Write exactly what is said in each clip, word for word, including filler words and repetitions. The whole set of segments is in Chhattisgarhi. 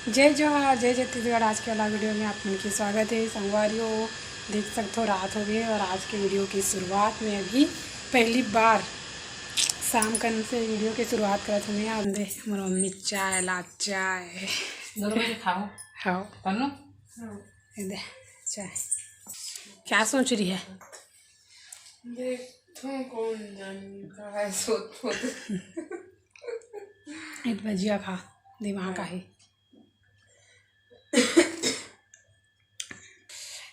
जय जोहार, जय छत्तीसगढ़। आज के वाला वीडियो में आप मन के स्वागत है। संगवारी हो, देख सकथो, रात हो गए और आज के वीडियो की शुरुआत में अभी पहली बार शाम कन से वीडियो की शुरुआत करत हूँ मैं। आप दे, हमर मम्मी चाय ला, चाय। दोनों बजे खाओ। हाँ। तनु? ये दे, चाय। क्या सोच रही है? देखो, कौन जानी का है सोच, सोच। एक भजिया खा, दिमाग आहे।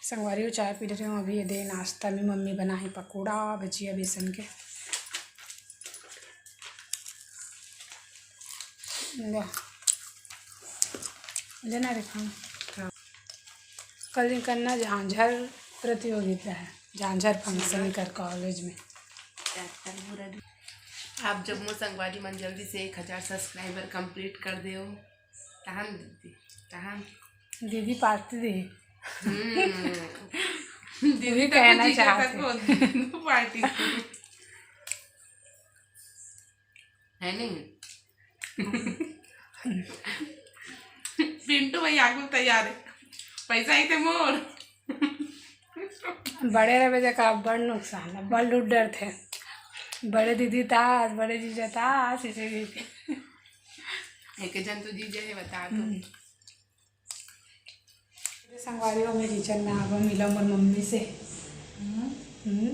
संगवारी हो, चाय पी लेते हैं अभी। ये दे, नाश्ता में मम्मी बनाए पकौड़ा, भजिया, बेसन के। ले। लेना रे खाना। कल दिन करना झांझर प्रतियोगिता है, झांझर फंक्शन कर कॉलेज में। आप जम्मो संगवारी मन जल्दी से एक हजार सब्सक्राइबर कंप्लीट कर देव। तहन दीदी, तहन दीदी पार्टी दे। हम्म। दीदी भी तक कहना जीजा चाहत तक है। हो, पार्टी। है नहीं? पिंटू भाई आगू तैयार है, पैसा ही थे मोर। बड़े रहे जगह बड़ नुकसान है, बड़ लूट डर थे। बड़े दीदी तास, बड़े जीजा तास, इसे भी। एक जन तो जीजा है, बता तो। हम्म। संगवारी हो, मैं किचन में आगो, मिला मोर मम्मी से। हम्म। हम्म,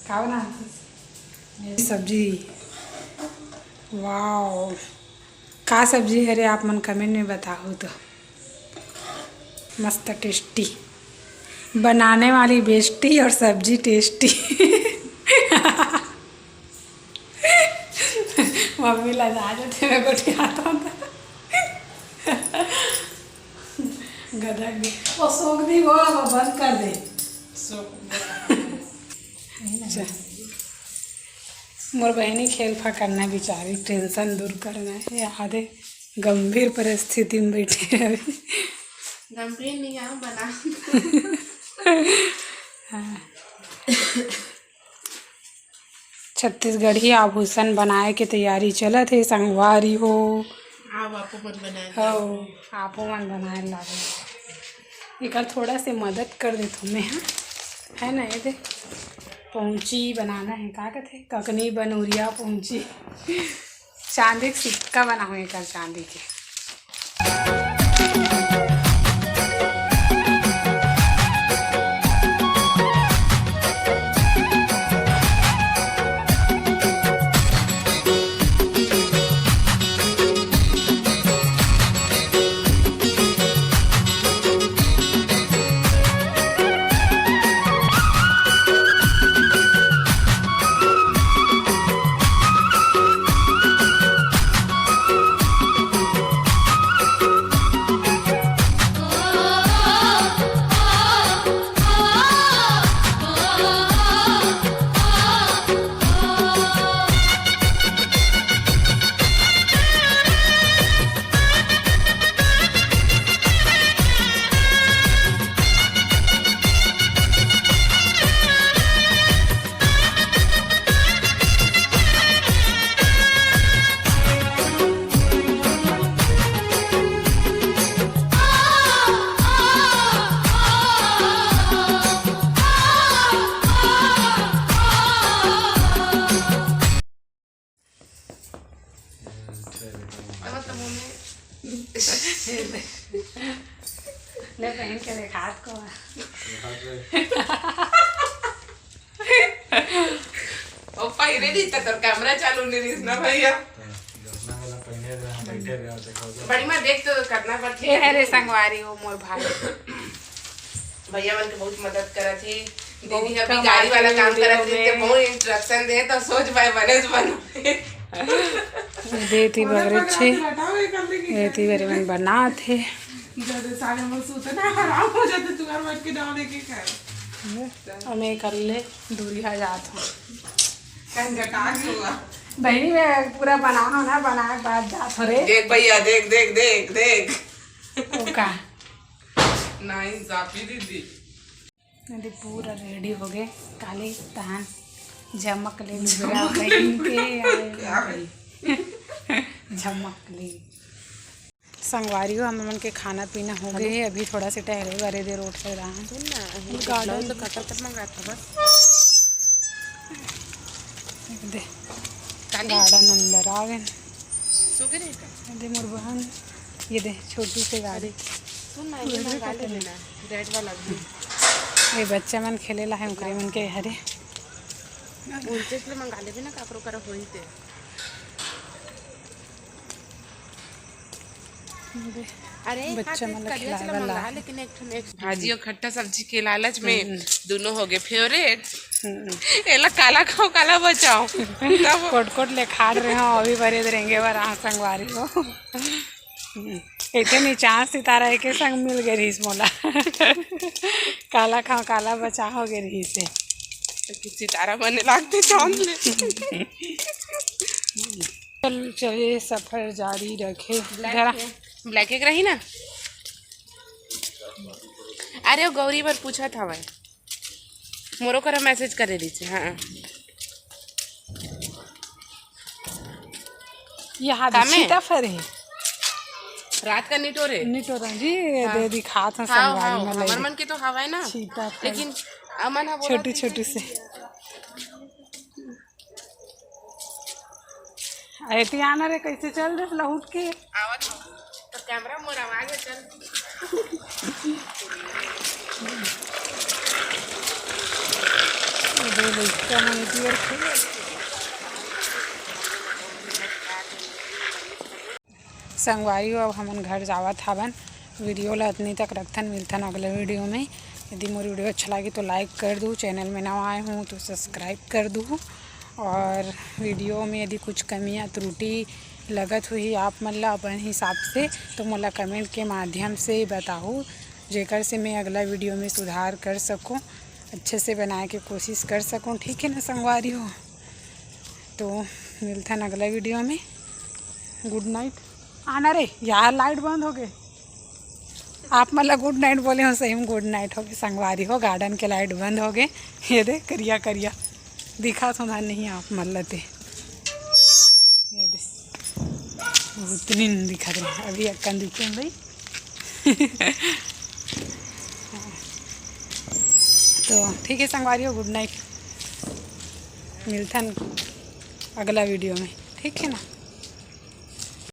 का बनाती? सब्जी। वाओ, का सब्जी है रे, आप मन कमेंट में बताओ तो। मस्त टेस्टी, बनाने वाली बेस्टी और सब्जी टेस्टी। मम्मी लजा जाथे, मैं गोठियात हूँ तो। गदक दे। वो सोख दी, वो अब बंद कर दे। अच्छा। मोर बहिनी खेल फा करना है, बेचारी टेंशन दूर करना है। ये आधे गंभीर परिस्थिति में बैठे हैं अभी। गंभीर नहीं है, बना। हाँ। छत्तीसगढ़ी आभूषण बनाए के तैयारी चलत हे, संगवारी हो। आप, आपो मन बनाए हो, आपो मन बनाए लागे। एकर थोड़ा से मदद कर देथो मैं, हाँ? है ना, ये दे, पहुँची बनाना है, का कहते? ककनी बनौरिया पहुँची। चांदी के सिक्का बनाहूँ एकर, चांदी के। ले पहन के देखा को। ओ, पहले नहीं था, तोर कैमरा चालू नहीं रहिस ना भैया। बड़ी माँ देख तो करना पड़थे। ए, अरे संगवारी हो मोर भाई। भैया मन के बहुत मदद करत हे। दीदी अभी गाड़ी वाला काम करत हे, ते बहुत इंस्ट्रक्शन दे, तो सोच भाई बने बनो। देती बगरे छे, देती बरे मन बनात हे। जब सारे मन सोते ना, आराम हो जाते, तुम्हारे बैठ के डाल देके खाए। अब मैं कर ले दूरी हा जात हूँ। बहनी, मैं पूरा बना हो ना, बना के बाद जात हो रे। देख भैया, देख, देख, देख, देख। ओका। ना इंसाफी दीदी। अरे पूरा रेडी हो गए, काली तहन झमक ले लुगरा पहन के आए। झमक ले। संगवारी हो, हमन के खाना पीना हो गए हे। अभी थोड़ा से टहले बरे दे रोड साइड आए। सुन ना, ये garden ब्लाउज तो कटर कट मंगाता बस। दे, काली। Garden अंदर आ गए। सो गए रे का? दे मोर बहन, ये दे छोटू से गाड़ी। सुन ना, ये मंगा ले ना, रेड वाला भी। ये बच्चा मन खेले ला है, ओकरे मन के हरे। उनतीस ले मंगा लेबे ना, काकरो करा होई ते। अरे, बच्चा मन ला खिलाए वाला। लेकिन एक ठन एक भाजी और खट्टा सब्जी के लालच में दोनों हो गए फेवरेट। एला काला खाओ, काला बचाओ। तब कोट कोट ले खाड़ रहे हो, अभी बरे रेंगे बर आ संगवारी हो। एके नीचा सितारा एके संग मिल गए रहीस मोला। काला खाओ, काला बचाओ हो गए रहीस हे। तो कि सितारा बने लागते चांद ले। चल, चले सफर जारी रखे। ब्लैक एक रही ना। अरे, वो गौरी बर पूछत हवय, मोरो करा मैसेज करे रहिस हे। हाँ, यहाँ दे कामे? छीता फर हे। रात का निटोरे। निटोरा जी, ये हाँ। दे दिखात हन हाँ, संगवारी हाँ, मन हमर लगे। मन के तो हवय ना। छीता फर। लेकिन अमन हा बोला छोटू कि छोटू से। अरे ती आना रे, कैसे चल रहे लहुट के? आवत हो। तो कैमरा मोर आवाज है, चल। अरे लइका मन एती बर खेले। संगवारी हो, अब हमन घर जावत हावन। वीडियो ला अतनी तक रखथन, मिलथन अगले वीडियो में। यदि मोर वीडियो अच्छा लगे तो लाइक कर दू, चैनल में नवा आए हूँ तो सब्सक्राइब कर दू। और वीडियो में यदि कुछ कमी या त्रुटि लगत हुई आप मन ला अपन हिसाब से, तो मोला कमेंट के माध्यम से बताहू, जेकर से मैं अगला वीडियो में सुधार कर सकूँ, अच्छे से बनाए के कोशिश कर सकूँ। ठीक है ना संगवारी हो, तो मिलथन अगला वीडियो में। गुड नाइट। आना रे यार, लाइट बंद हो गए। आप मन ला गुड नाइट बोले हो, सही में गुड नाइट हो गए संगवारी हो। गार्डन के लाइट बंद हो गए। ये दे करिया करिया दिखा तो नहीं आप मन ला ते। ये दे उतनी न दिखा दे, अभी अक्कन दिखे भाई। तो ठीक है संगवारी हो, गुड नाइट, मिलथन अगला वीडियो में, ठीक है ना।